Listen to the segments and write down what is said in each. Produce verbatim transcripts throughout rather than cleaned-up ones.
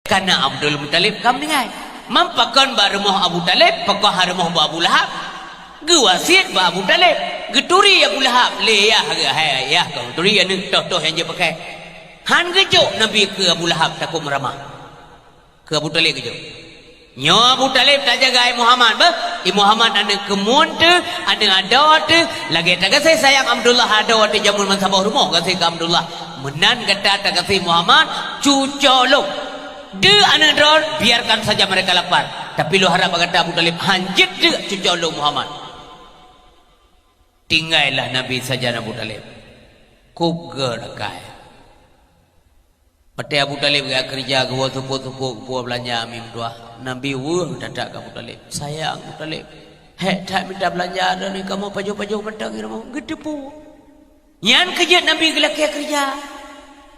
Kana Abdul Muthalib ka meuninggai. Meunan pakon bak rumoh Abu Thalib, pakon ha rumoh bak Abu Lahab. Geuwasiet bak Abu Thalib. Geuturi Abu Lahab, "Lé yah, hai yah kau, turi aneuk toh-toh nyang jeuet pakai." Han geujok Nabi keu Abu Lahab takot meuramah. Keu Abu Thalib geujok. Nyoe Abu Thalib tajaga i Muhammad, beuh? I Muhammad aneuk keumuen teuh, aneuk adoe teuh, lagèe tagaséh sayang Abdullah adoe teuh jameun meusaboh rumoh gaséh keu Abdullah. Meunan gata tagaséh Muhammad, cuco lôn. Deuk aneuk droe, biarkan saja mereka lapar. Tapi lôn harap bak gata Abu Thalib, hanjeuet deuk cuco lôn Muhammad. Tinggailah Nabi sajan Abu Thalib. Kub geuh rakai. Watèe Abu Thalib geujak keureuja, geuwoe seupôt-seupôt, geuwoe beulanja meutuah. Nabi weueh that-that keu Abu Thalib. Sayang Abu Thalib. Hék that mita beulanja droeneuh, kamoe pajoh-pajoh mantong i rumoh. Geuteupeue. Nyan keuh jeuet Nabi geulakèe keureuja.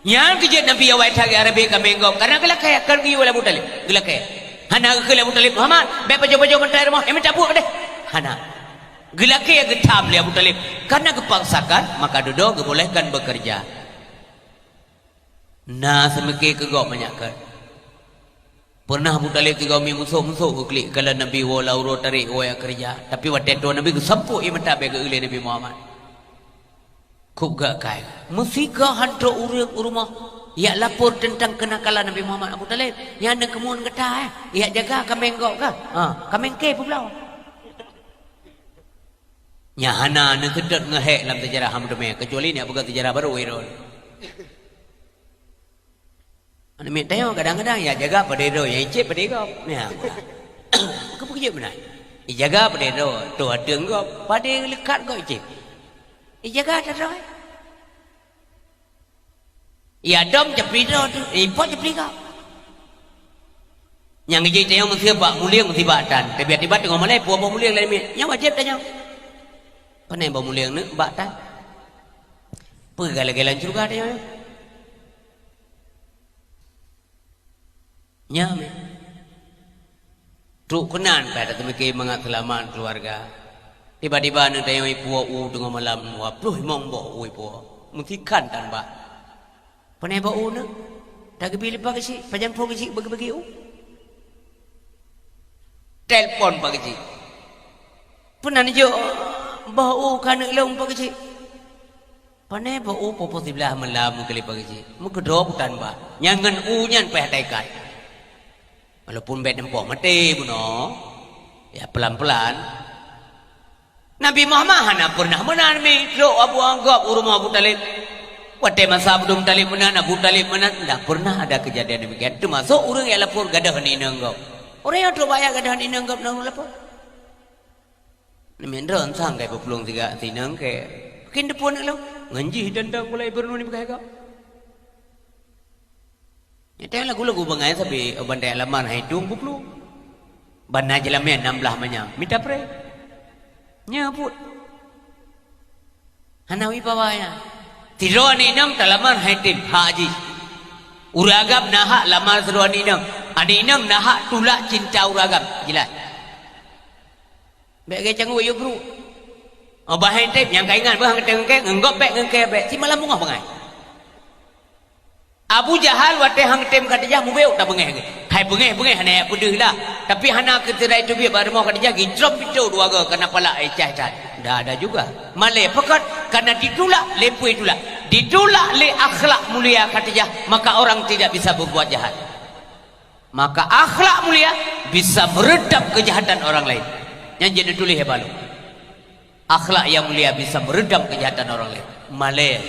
Nyan keuh jeuet Nabi awai that geujak rabe kaméng gob. Karena geulakèe, kon geuyue lé Abu Thalib. Geulakèe. Hana geukheun lé Abu Thalib, "Muhammad, bèk pajoh-pajoh mantong i rumoh, eh, mita peue keudéh." Hana. Geulakèe geutham lé Abu Thalib. Karena geupaksakan, maka dudoe geubolehkan bekerja. Na seumike keu gob manyak kheun. Peureunah Abu Thalib sigoe mi meusok-meusok geuklik kalon Nabi woe lam uroe tarek woe jak keureuja. Tapi watèe tuwoe Nabi geusampôk ié mata bèk geu-eu lé Nabi Muhammad. Kub geuh kai. Meusigoe han trok ureueng u rumoh jak lapor teuntang keunakalan Nabi Muhammad Abu Thalib. Nyan aneuk keumuen gata, eh. Jak jaga kaméng gob kah? Ha, kaméng kèe peubloe. Nyan hana neuseutôt ngeuhék lam seujarah han meuteumé, keucuali neujak peugah seujarah barô, wéh droe. Aneuk miet tanyoe kadang-kadang jak jaga padé droe, nyang icép padé gob. Nyan. Keupeue jeuet meunan? Ijaga padé droe, toh ateueng gob, padé leukat gob icép. Ijaga that droe. Iya dom ceupli droe teuh, eh, ipot ceupli gob. Nyang geujak tanyoe meuseu bak mulieng meusibak tan. Tiba-tiba teungoh malèe, peue boh mulieng lam miet. Nyan wajéb tanyoe. Pane boh mulieng neuk bak tan. Peue lagèe lam syeuruga tanyoe nyoe? Nyan meuh. Trok keunan payah tateumike mangat seulamat keuluwarga. Tiba-tiba aneuk tanyoe ipuwoe u teungoh malam, dua ploh limong boh u ipuwoe. Meusikan tan bak. Pane boh u neuk? Tageubri lé Pa Geuchik, pajan Po Geuchik bagi-bagi u. Telepon Pa Geuchik. Peue na neujok boh u keu aneuk lôn, Pa Geuchik? Pane boh u poh-poh siblaih malam keu lé Pa Geuchik. Meukeudroe butan bah. Nyan ngon u nyan payah taikat. Walaupun bèk neupoh maté bunoe, ya, pelan-pelan. Nabi Muhammad hana pernah meunan mi trok Abu Anggop u rumoh Abu Talib. Watèe masa Abdul Muthalib meunan, Abu Talib meunan, ndak pernah ada kejadian demikian. Teumasok ureueng nyang lapor gadôh aneuk inong gob. Ureueng nyang trok bak ayah gadôh aneuk inong gob na ureueng lapor. Neumindron sang kai peuplueng siga sinong kèe. Keuneuk teupeu aneuk lôn. Ngon jih dandang gulai beureunoe ni beukai gob. Nyata lagu-lagu bangai sabe, oh, bandai alaman hai tueng peuplueng. Bana jeulamèe nam blaih manyang, mita preh. Nyan buet. Hana wibawa nyan. Sidroe aneuk inong talaman hai tem, hak jih. Ureueng agam na hak lamar sidroe aneuk inong. Aneuk inong na hak tulak cinta ureueng agam. Jelas. Bèk gaya cangguek yue brok. Oh, bah hai tem nyang ka ingat beuh, han geutém ngon kèe, ngon gob bèk, ngon kèe bèk. Simalam beungoh bangai. Abu Jahal watèe han geutém Khadijah mubeuet tabeungèh geuh. Hai beungèh-beungèh hana jak peudeuh lah. Tapi hana keuteudai teubiet bak rumoh Khadijah geucrôm pintoe dua goe keunan palak, eh, cah that. Dah ada juga. Malèe pakon, karena ditulak, lempui tulak. Ditulak lé akhlak mulia Khadijah, maka orang tidak bisa berbuat jahat. Maka akhlak mulia bisa meredam kejahatan orang lain. Nyan jeuet neutuléh bak lôn. Akhlak yang mulia bisa meredam kejahatan orang lain. Malèe.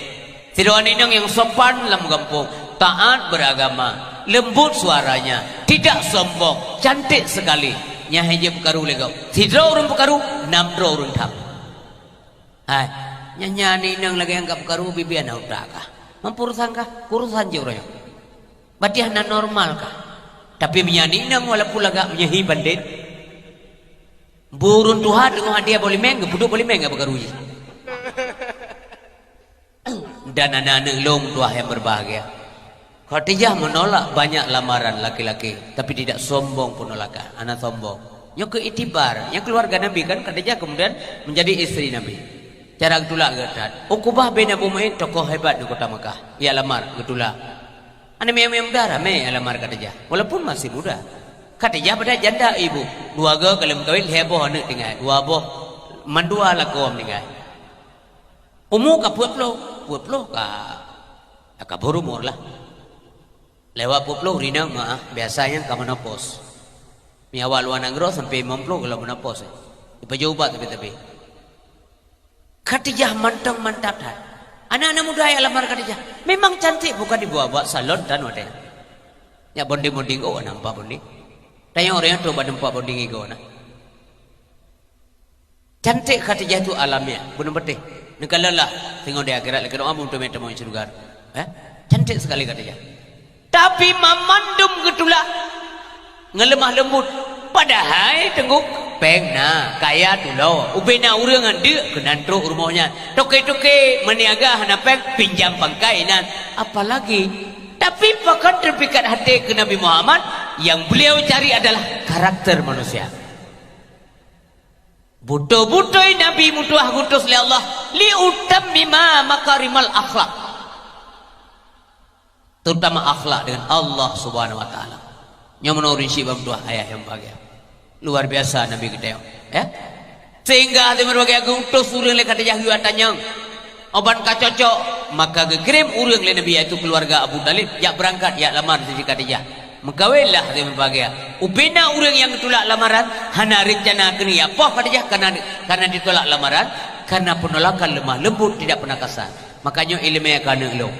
Sidroe aneuk inong nyang sopan lam gampông, taat beragama, lembut suaranya, tidak sombong, cantik sekali. Nyan hai jeuet peukaru lé gob. Sidroe ureueng peukaru, nam droe ureueng tham. Hai, nyan, nyan aneuk inong lagèe nyang ka peukaru, bibia na utak kah? Mampu urusan kah? Keu urusan jih uroe nyoe. Batiah na normal kah? Tapi meunyo aneuk inong walaupun lagak meunyo hi bandét, bu ureueng tuha teungoh hadiah boh limeng, geupeuduek boh limeng nyang peukaru jih. Dan aneuk-aneuk lôn tuah nyang berbahagia. Khadijah menolak banyak lamaran laki-laki, tapi tidak sombong penolakan. Hana sombong. Nyoe keu iktibar, nyang keluarga Nabi kan Khadijah kemudian menjadi istri Nabi. Cara geutulak geuh that. Uqbah bin Abu Mu'aid tokoh hebat di kota Mekah. Ia lamar geutulak. Aneuk miet-miet muda ramé lamar Khadijah, walaupun masih muda. Khadijah padahai janda ibu, dua goe ka lheueh meukawen, lhèe boh aneuk tinggai, dua boh, mandua lakoe meuninggai. Umu ka peuet ploh, peuet ploh ka, ka kabur umur lah. Lewat peuet ploh rinang meu'ah, biasa nyan ka menopause. Meunyo awak luwa nanggroe sampoe limong ploh gohlom menopause. Jipajoh ubat tapi-tapi. Khadijah mantong mantap that. Aneuk-aneuk muda nyang lamar Khadijah memang cantik, bukan dibawa-bawa salon tan watèe nyan. Nyak bonding-bonding, oh, nampak bonding. Tanyong ureueng nyan trok bak teumpat bonding igoe na. Cantik Khadijah tu alamiah, bunoe beuteh. Neukalon lah, singoh di akhirat lagèe doa, muntah meutamong syeuruga. Eh? Cantik sekali Khadijah. Tapi mamandum geutulak ngon leumah leumbut. Padahai teungku, péng na, kaya tulo. Ubé na ureueng nyan deuk keunan trok rumoh nyan. Toke-toke meuniaga hana péng, pinjam pangkai nan. Apalagi, tapi pakon teupikat até keu Nabi Muhammad, yang beliau cari adalah karakter manusia. Beutôi-beutôi Nabi meutuah geuutus lé Allah, "Liutammima makarimal akhlak." Terutama akhlak dengan Allah Subhanahu wa Taala. Nyoe meunoe ureueng syiek bak meutuah ayah nyang bahagia. Luar biasa Nabi geutanyoe, ya. Sehingga hati berbagai geuutus ureueng lé Khadijah yue tanyong. Obat ka cocok, maka geukirém ureueng lé Nabi, yaitu keuluwarga Abu Thalib, jak beurangkat, jak lamar Siti Khadijah. Meukawenlah lé meubahagia. Ubé na ureueng nyang geutulak lamaran, hana reuncana keuneuk jak poh Khadijah karena, karena ditolak lamaran, karena penolakan lemah lembut, tidak pernah kasar. Makanya ileumèe keu aneuk lôn.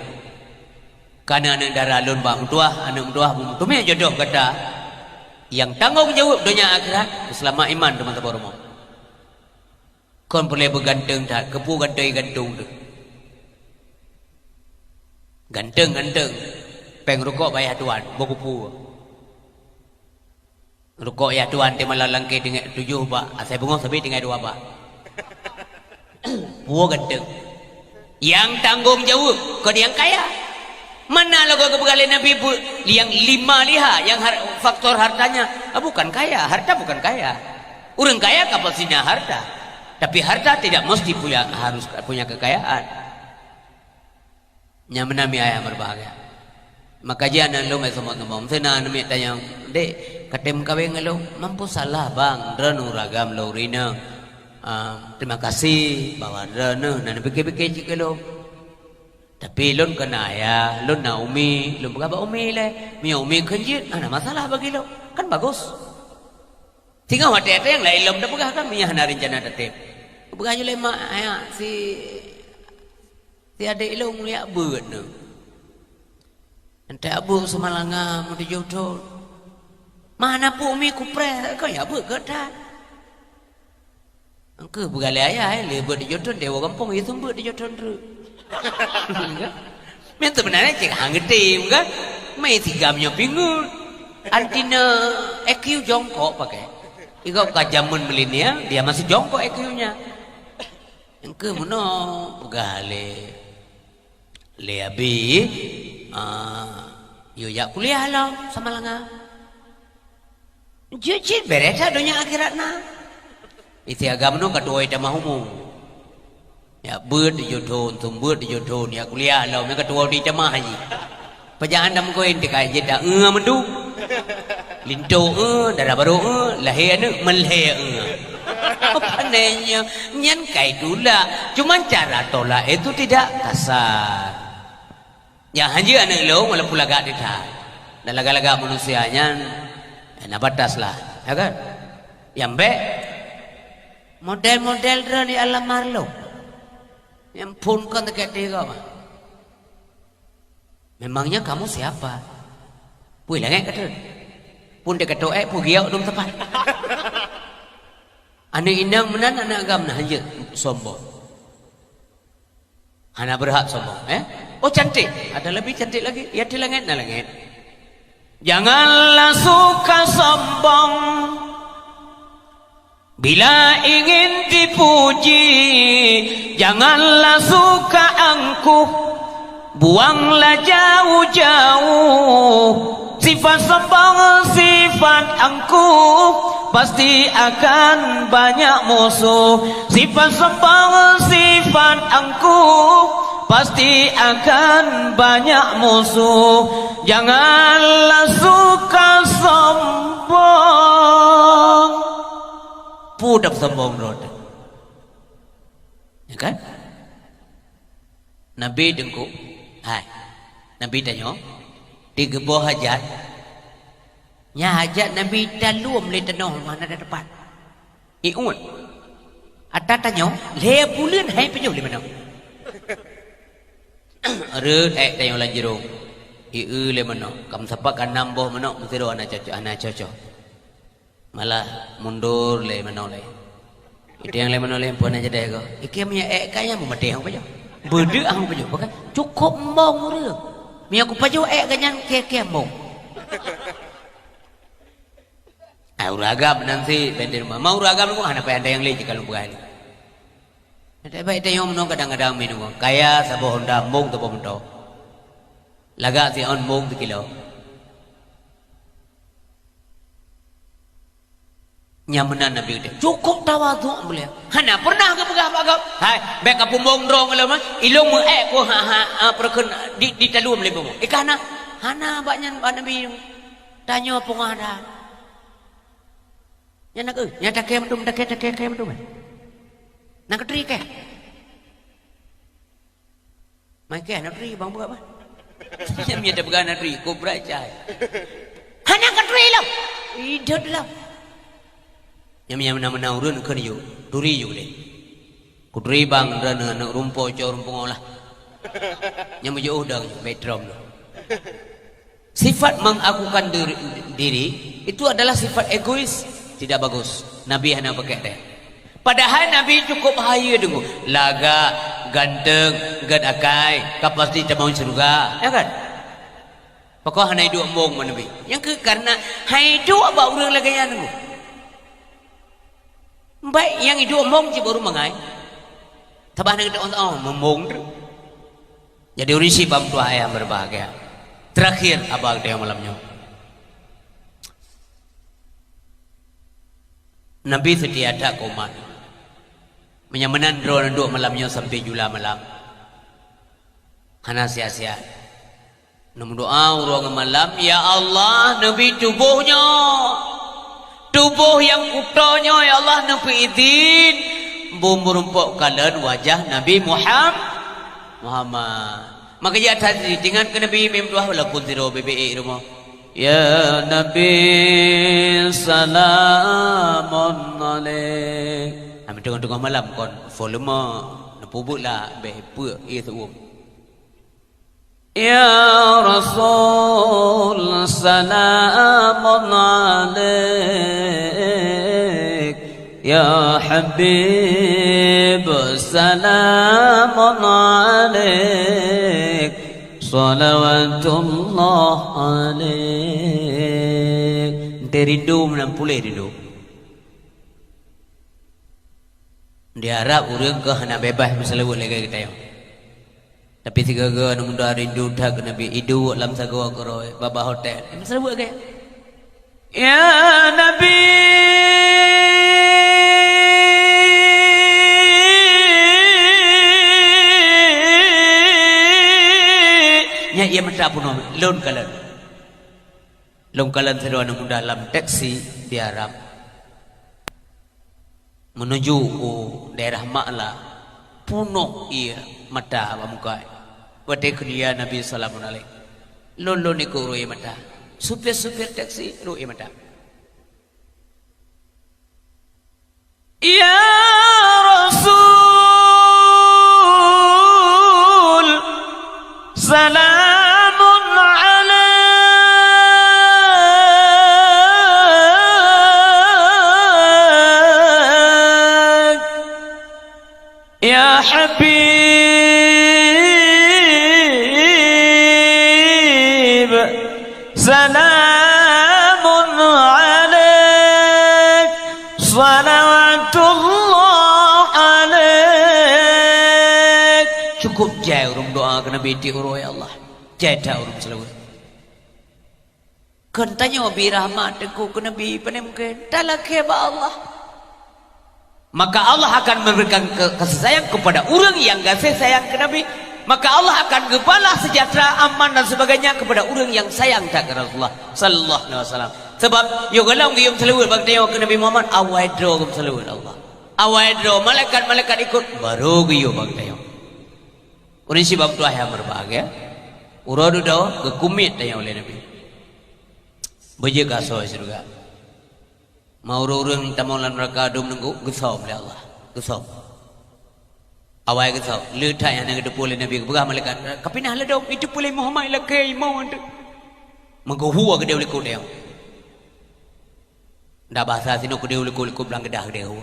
Karena aneuk dara lôn bak meutuah, aneuk meutuah beumeuteumé jodoh gata nyang tanggong jaweueb donya akhirat, seulamat iman teuma saboh rumoh. Kon peureulèe beuganteung that, keupeue ganteng-gantung teuh. Ganteung-ganteung, péng rukok bak yah tuan, boh keupeue. Rukok yah tuan teuh malam langkée tinggai tujoh bak, asai beungoh sabé tinggai dua bak. Peue ganteung. Nyang tanggong jaweueb, kon nyang kaya. Mana lagèe geupeugah lé Nabi bu-, nyang lima liha, nyang har-, faktor hartanya, ah, bukan kaya, harta bukan kaya. Ureueng kaya ka pasti na harta, tapi harta tidak mesti punya, harus punya kekayaan. Nyang meunan mi ayah meubahagia. Maka jih aneuk lôn bèk sombong-sombong. Meusti na aneuk miet tanyong, "Dek, ka tém meukawen ngon lôn?" "Mampôh salah, Bang. Droeneuh ureueng agam lôn rineueng. Ah, terima kasih bahwa droeneuh na neupike-pike cit keu lôn. Tapi lôn kon na ayah, lôn na umi, lôn peugah bak umi lé. Meunyoe umi kheun jeuet, hana masalah bagi lôn. Kan bagus." Singoh watèe-watèe nyang laén lom tapeugah kan, meunyo hana reuncana tatém. Peugah jih lé mak, "Ayah, si, si adék lôn jak beuet nyoe. Enteuk jak beuet seumalanga meutujoh thon." "Ma, hana peue umi, kupreh, kon jak beuet gèt that." Engkeuh peugah lé ayah, eh, lé beuet tujoh thon, dewa gampông, ya seumeubeuet tujoh thon treuk. Kan? Memang sebenarnya cit han geutem kan? Meusigoe nyoe pingeut. Anti na E Q jongkok pakai. Igob ka jameun milenial, dia masih jongkok E Q-nya. Engkeuh meunoe peugah lé, lé abi, ah, yue jak kuliah lom seumalanga. Jeuet cit bèrèh that donya akhirat na. Isi agam nyoe ka tuwoe tamah umu. Jak beuet tujoh thon, seumeubeuet tujoh thon, jak kuliah lom, nyan ka tuwoe tamah jih. Pajan dak meukeuen teuka jeuet dak, eh, meudu. Linto, eh, dara barô, eh, lahé aneuk, meulhèe, eh. Apa nanya? Nyan kai tulak. Cuman cara tolak itu tidak kasar. Nyang hanjeuet aneuk lôn, walaupun lagak teuka. Dan lagak-lagak manusia nyan, eh, na batas lah, ya kan? Nyang bèk, model-model droe di alam marlok. Nyang phôn kon teuka tiga mah. Memangnya kamu siapa? Pui langét kata. Pun dia kata, eh, pui giok dum tepat. Aneuk inong meunan, aneuk agam na hanjeuet sombong. Hana beurhak sombong, eh? Oh, cantik. Ada lebih cantik lagi. Ya, di langit, na langit. Janganlah suka sombong bila ingin dipuji. Janganlah suka angkuh, buanglah jauh-jauh. Sifat sombong, sifat angkuh, pasti akan banyak musuh. Sifat sombong, sifat angkuh, Pasti akan banyak musuh, janganlah suka sombong. Peue dap sombong droe teuh? Ya kan? Nabi teungku, hai. Nabi tanyoe, digeuboh hajat. Nyan hajat Nabi taluem lé tanoh hana teumpat. Ié uet. Ata tanyoe, lhèe buleuen han ipajoh lé manok. Rhot èk tanyoe lam jurông. Ié lé manok. Ka meusapat ka nam boh manok, meusidroe hana cocok, hana cocok. Malah mundur lé manok lé. Itu nyang lé manok lé, peue na jadeh ko. Iké meunyo èk ka nyan meumaté hang pajoh. Beudeuk hang pajoh. Bahkan cukôp embong ureueng. Meunyo kupajoh èk ka nyan, kèe-kèe embong. Ah, ureueng agam nan si bèk di rumoh. Ma ureueng agam nyoe hana payah anda nyang lé jika lôn peugah lé. Tapi baik tanyoe meunoe kadang-kadang minong. Kaya saboh honda, embong saboh moto. Lagak si on, embong sikilo. Nyan meunan Nabi geutanyoe. Cukôp tawadhu beliau. Hana pernah geupeugah bak gob, "Hai, bèk kapumbong droe ngon lôn, ilôn meu-èk ku ha, ha, ha, peureukeuen di, di taluem lé bumoe." Ikah na? Hana bak nyan bak Nabi. Tanyoe peungadan. Nyan na keuh, nyan takèe mandum, takèe, takèe, takèe mandum, eh. Na keutri kèe. Mai kèe, na keutri bang buet bah. Nyan meunyo tapeugah na keutri, kobra cai. Hana keutri lom. Idot lom. Nyan meunyo meunan-meunan ureueng kheun yue, turi yue deh. Kuturi bang, droeneuh aneuk rumpok cok rumpok ngolah. Nyan meujeuôh dong, bèk trom dong. Sifat mengakukan diri, diri itu adalah sifat egois, tidak bagus. Nabi hana pakai deh. Padahai Nabi cukup hayeue deungon lagak, ganteng, gèt akai, ka pasti tamong syeuruga, ya kan? Pakon hana iduek embong bak Nabi? Nyang keuh karena han iduek bak ureueng lagèe nyan deungon. Baik nyang iduek embong cit baru mangai. Sabab hana geuteu'oh, oh, mumbong tu. Jadi ureueng syiek bang tuah ayah berbahagia. Terakhir haba geutanyoe malam nyoe. Nabi seutia that keu umat. Meunyo meunan droeneuh duek malam nyoe sampai jula malam. Hana sia-sia. Neumeudoa uroe ngon malam, "Ya Allah, neubri tuboh nyoe. Tuboh nyang kuto nyoe, ya Allah, neupeuidhin beumeureumpok kalon wajah Nabi Muham-, Muhammad." Maka jeuet that ingat keu Nabi meudoa walaupun sidroe beubiet rumoh. "Ya Nabi, salamun alaik." Hana teungoh-teungoh malam kon volume neupeubuet lah, beh peue ié seuuem. Ya Rasul, salamun alaik. Ya Habib, salamun alaik. Salawatullah alaik. Ente rindu meunan puléh rindu. Di Arab ureueng keu hana bebas meuseulaweuet lagèe geutanyoe. Tapi sigoe-goe aneuk muda rindu that keu Nabi, iduek lam sagoe keurôi, babah hotel. Meuseulaweuet lagèe, "Ya Nabi." Nyan ié mata peunoh, lôn kalon. Lôn kalon sidroe aneuk muda lam teksi di Arab. Meunuju u daerah Ma'la, peunoh ié mata bak muka. Watèe kheun, "Ya Nabi, salamun alaik." Lôn, lôn ikôt rhot ié mata. Supir-supir teksi rhot ié mata. Ya Rasul, salamun alaik. Ya Habib, salamun alaik, salawatullah alaik. Cukup jai ureueng doa keu Nabi tiep uroe, ya Allah. Jai that ureueng seulaweuet. Kon tanyoe bi rahmat teungku keu Nabi, pane mungken talakèe bak Allah. Maka Allah akan memberikan ke-, kasih sayang kepada ureueng nyang gaséh sayang keu Nabi. Maka Allah akan geubalah sejahtera, aman dan sebagainya kepada ureuëng nyang sayang that keu Rasulullah sallallahu alaihi wasallam. Sabab, yoh gohlom geuyue meuseulaweuet bak tanyoe keu Nabi Muhammad, awai droe geumeuseulaweuet Allah. Awai droe malaikat-malaikat ikot, barô geuyue bak tanyoe. Ureuëng sibab tuah nyang berbahagia, uroe dudoe geukumiet tanyoe lé Nabi. Beujeuet keu asoe syeuruga. Ma ureuëng-ureuëng tamong lam neuraka dum neunggu, geusom lé Allah. Geusom. Awai geusom. Le that nyang geuteupeue lé Nabi, geupeugah malaikat, "Ka pinah ladôm, iteupeue lé Muhammad lakée imoe teuk." Meugeue hu keudeh likot tanyoe. Dak bahasa sinoe keudeh likot, likot blang geudah keudeh hu.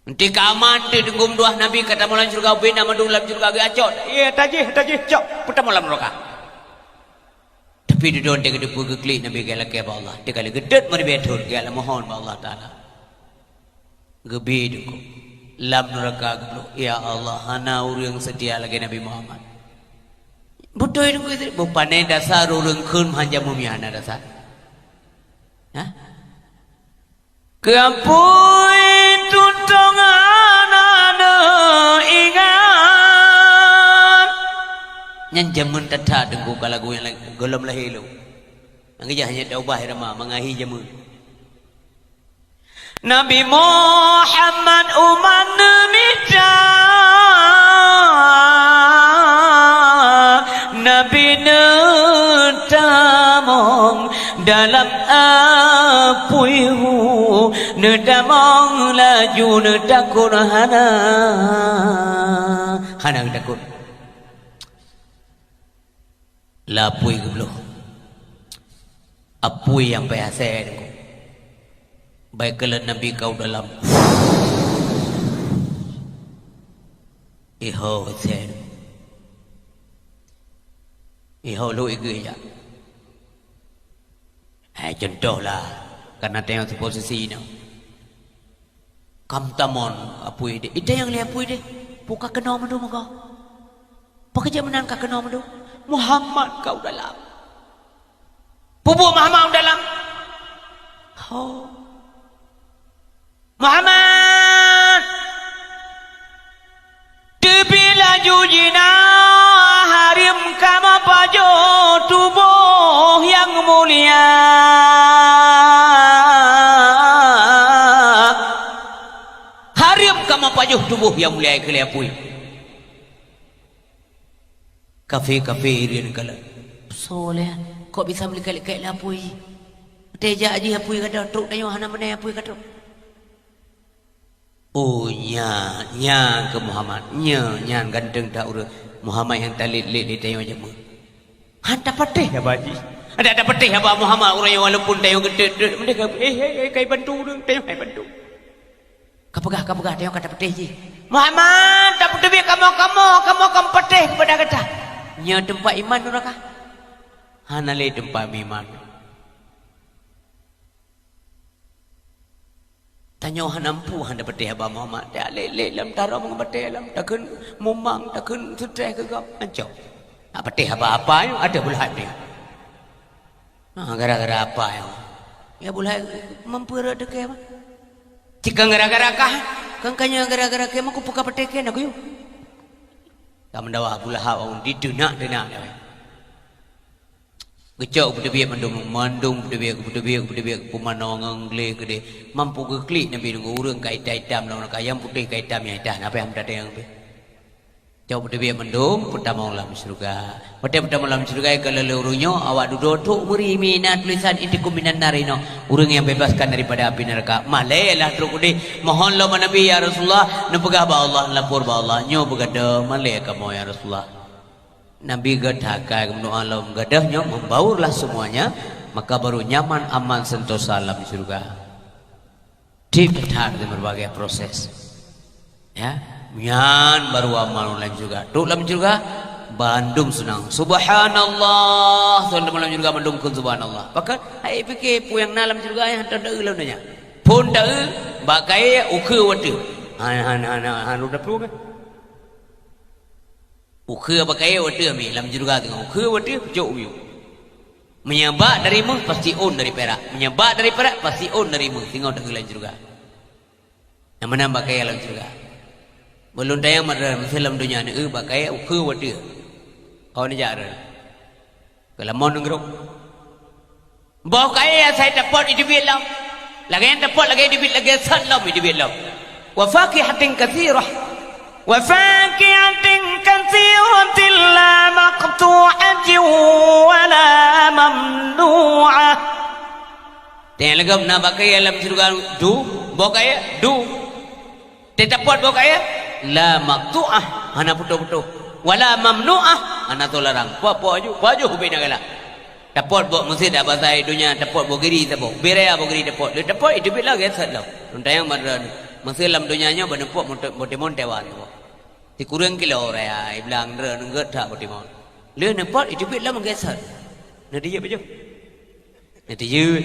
Enti ka aman teuk teunggom tuah Nabi ka tamong lam syeuruga, ubena mandum lam syeuruga geuacok. Ye, tajih, tajih, cok, peutamong lam neuraka. Tapi dudoe teuh geuteupeue geuklik Nabi geulakée bak Allah. Teuka lé geutot meuribée thon, geumohon bak Allah Taala. Geubi teungku. Lam neuraka geubloe, "Ya Allah, hana ureuëng seutia lagée Nabi Muhammad." Beutôi teungku, bupane dasar ureuëng kheun meuhan jameun mie hana dasar. Hah? Keu apui tutong hana neuingat. Nyan jameun that-that teungku ka lagu nyang la-, gohlom lahé lom. Nyang geujak hanya taubah irama mangahi jameun. Nabi Muhammad umat neumita. Nabi neutamong dalam apui hu, neutamong laju neutakot hana, hana geutakot. Lapui geubloe. Apui nyang payah sée teungku. Bai keuleuen Nabi kau dalam. Iho sée. Iho lhok igeue jak. Hai, contoh lah, karena tanyoe siposisi nyoe. Ka meutamong apui deh. Itanyong lé apui deh. Peue ka keunoe mandum meugoe? Peue keujeuet meunan ka keunoe mandum? Muhammad kau dalam. Peue buet Muhammad dalam? Ho. Muhammad! Teubiet laju jina, hareuem kamoe pajoh tuboh nyang mulia. Hareuem kamoe pajoh tuboh nyang mulia, keu lé apui. Kafé-kafé rireuen kalon. Soe lé, kok bisa meulikét-likét lé apui? Teuh jak jih apui ka trok, trok tanyoe hana meunan apui ka trok. Oh, nyan, nyan keuh Muhammad. Nyoe, nyan ganteng that ureuëng Muhammad nyang talét-lét lé tanyoe jameun. Han tapatéh haba jih. Adak tapatéh haba Muhammad ureuëng nyoe walaupun tanyoe geutot-tot. Meunan ka, eh, eh, eh, kai bantu ureuëng, tanyoe hai bantu. Ka peugah, ka peugah, tanyoe ka tapatéh jih. Muhammad, tapeuteubiet kamoe, kamoe, kamoe ka meupatéh keupada gata. Nyoe teumpat iman nuraka. Hana lé teumpat iman. Tanyoe hana mampu, hana patéh haba Muhammad. Talét-lét lam tarông ngon batée lam, takheun mumang, takheun seutrés keu gob, ancok. Hana patéh haba apa nyoe, ateueh beulat nyoe. Ha, gara-gara apa nyoe? Ya, beulat mampu rot teuke mah. Cit kon gara-gara kah, kon ka nyoe gara-gara keu mah, ku peugah patéh keu na kuyue. Ka meudawa Abu Lahab awai diteunak-teunak. Geucok peuteubiet mandum, mandum peuteubiet, peuteubiet, peuteubiet, peumanö ngon glé keudeh. Mampu geuklik Nabi ngon ureuëng ka itam-itam lam neuraka, nyang putéh ka itam nyang itam, na payah meutateueng pih. Cok peuteubiet mandum, peutamong lam syeuruga. Watée peutamong lam syeuruga, ka lheueh ureuëng nyoe, awak dudoe trok meuri, mina tulisan intiqum minan nar inoe, ureuëng nyang bebaskan daripada api neuraka. Malée lah trok udeh, mohon lom Nabi, "Ya Rasulullah, neupeugah bak Allah, neulapor bak Allah, nyoe beugadôh, malée kamoe, ya Rasulullah." Nabi geuthakée geumeudoá lom, gadôh nyoe membaurlah semuanya, maka baru nyaman, aman, sentosa lam syeuruga. Tiep that di berbagai proses. Ya, nyan baru amal lam syeuruga. Trok lam syeuruga, bandum seunang. Subhanallah, tuan teuma lam syeuruga mandum kheun subhanallah. Pakon, hai pike peue nyang na lam syeuruga nyang hantom taeu lom donya. Phon taeu, bak kayée, ukeue u ateueh. Han, han, han, han, han, udah peue kan? Ukeue bak kayée u ateueh mi, lam syeuruga teungoh. Ukeue u ateueh, peucok u miyueb. Meunyoe bak dari méuh, pasti ôn dari pirak. Meunyoe bak dari pirak, pasti ôn dari méuh. Singoh taeu lam syeuruga. Nyang meunan bak kayée lam syeuruga. Meulôn tanyong mat droeneuh, meusé lam donya nyoe, eu, bak kayèe ukeue watèe. Kon jak droeneuh. Keu lamon nanggroe. Boh kayèe asai tapot iteubiet lom. Lagèe nyan tapot, lagèe iteubiet, lagèe sot lom iteubiet lom. Wa fakihatin katsirah. Wa fakihatin katsiratin la maqtu'atin wa la mamnu'ah. Teuh lagèe na bak kayèe lam syeuruga du, boh kayèe du. Teuh tapot boh kayèe, la maqtu'ah, hana putôh-putôh. Wa la mamnu'ah, hana teularang. Po-po aju, po aju ubé na galak. Tapot boh meuseujid bak asai donya, tapot boh giri saboh. Ubé raya boh giri tapot. Lheuh tapot, iteubiet lagèe sot lom. Lôn tanyong mat droeneuh, meusé lam donya nyoe bak neupot boh timon tewa saboh. Sikureueng kilo raya, iblang droeneuh gèt that boh timon. Lheuh neupot, iteubiet lom lagèe sot. Neutijeuet pajoh. Neutijeuet.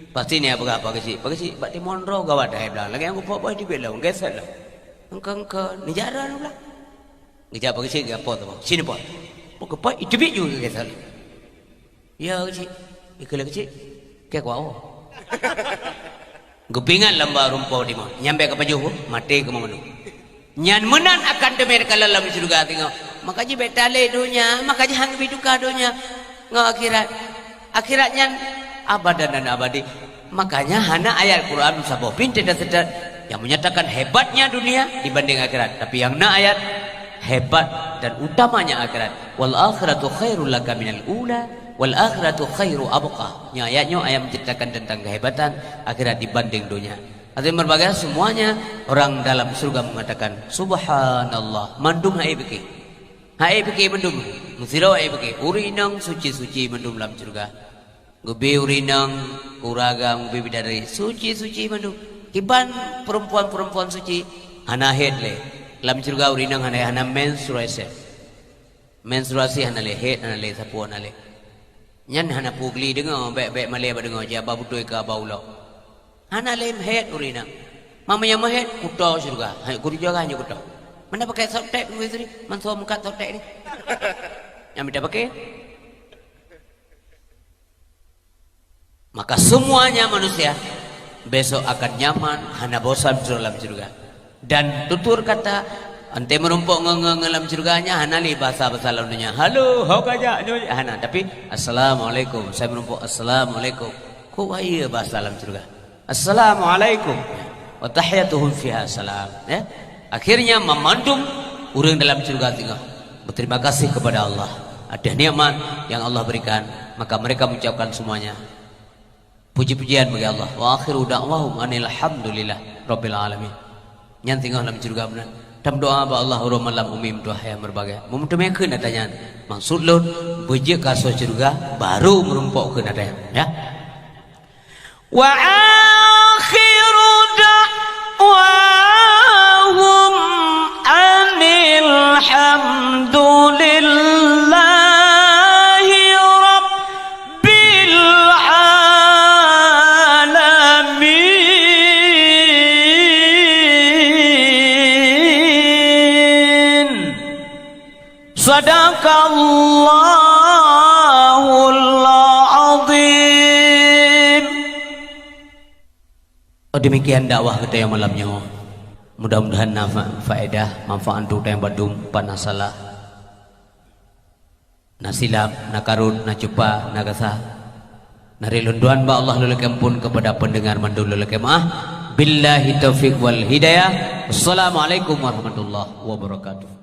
Pasti nyan peugah Pak Geuchik, "Pak Geuchik, bak timon droe gawat hai blang. Lagèe nyang kupot boh iteubiet lom, lagèe sot lom." Engkeu-engkeu, neujak droeneuh blang. Geujak Pak Geuchik, geupot saboh. Sinoe pot. Pot geupot, iteubiet ju lagèe sot lom. Ya, Geuchik. Ikeu lé Geuchik. Kèe kuwoe. Geupeuingat lam bak rumpok timon. Nyan bèk ka pajoh, maté keu mandum. Nyan meunan akan teumé takalon lam syeuruga singoh. Maka jih bèk talé donya, maka jih han geubri tuka donya ngon akhirat. Akhirat nyan abadan dan abadi. Makanya hana ayat Quran saboh pih teuseutôt yang menyatakan hebatnya dunia dibanding akhirat. Tapi yang na ayat hebat dan utamanya akhirat. "Wal akhiratu khairul laka minal ula, wal akhiratu khairu abqa." Nyoe ayat nyoe ayat menceritakan tentang kehebatan akhirat dibanding dunia. Artinya berbagai semuanya orang dalam surga mengatakan, "Subhanallah." Mandum hai pike. Hai pike mandum. Meusidroe hai pike. Ureueng inong suci-suci mandum lam surga. Geubri ureueng inong, keu ureueng agam, geubri bidadari, suci-suci mandum. Kiban perempuan-perempuan suci, hana haid lé. Lam syeuruga ureueng inong hana, hana menstruasi. Menstruasi hana lé, haid hana lé, sapeue hana lé. Nyan hana peue gli deungoe, bèk-bèk malèe bak deungoe, jih haba beutôi keu haba ulo. Hana lé haid ureueng inong. Meunyo meuhaid, kuto syeuruga. Hai, kuto syeuruga hana kuto. Mana pakai softtek, istri? Manso mukat softtek ni. Nyang mita pakai? Maka semuanya manusia besok akan nyaman, hana bosan dalam syeuruga. Dan tutur kata, antée meurumpok ngon, ngon, ngon lam syeuruga nyan hana lé bahasa-bahasa lam donya. "Halo, ho ka jak nyoe," hana. Tapi, "Assalamualaikum." Saya meurumpok, "Assalamualaikum." Kok wahai bahasa lam syeuruga. "Assalamualaikum." "Wa tahiyyatuhum fiha salam." Ya. Akhirnya, mamandum ureuëng dalam syeuruga singoh berterima kasih kepada Allah atas nikmat yang Allah berikan, maka mereka mengucapkan semuanya puji-pujian bagi Allah. "Wa akhiru da'wahum anil hamdulillah rabbil alamin." Nyan singoh lam syeuruga meunan. Tameudoa bak Allah uroe malam umi meutuah nyang meureubahagia. Meumeuteumé kheun ata nyan. Maksud lôn, beujeuet ka asoe syeuruga, baru meurumpok kheun ata nyan. Ya. "Wa akhiru da'wahum anil hamdulillahi rabbil alamin." Sadaqallahul azim. Oh, demikian dakwah kita yang malam nyoe. Mudah-mudahan na fa-, faedah, manfaat untuk yang badum, pana salah. Na silap, na karot, na cupa, na gasa. Na rilôn tuan bak Allah lulekém pun kepada pendengar mandum lulekém ah. Billahi taufiq wal hidayah. Assalamualaikum warahmatullahi wabarakatuh.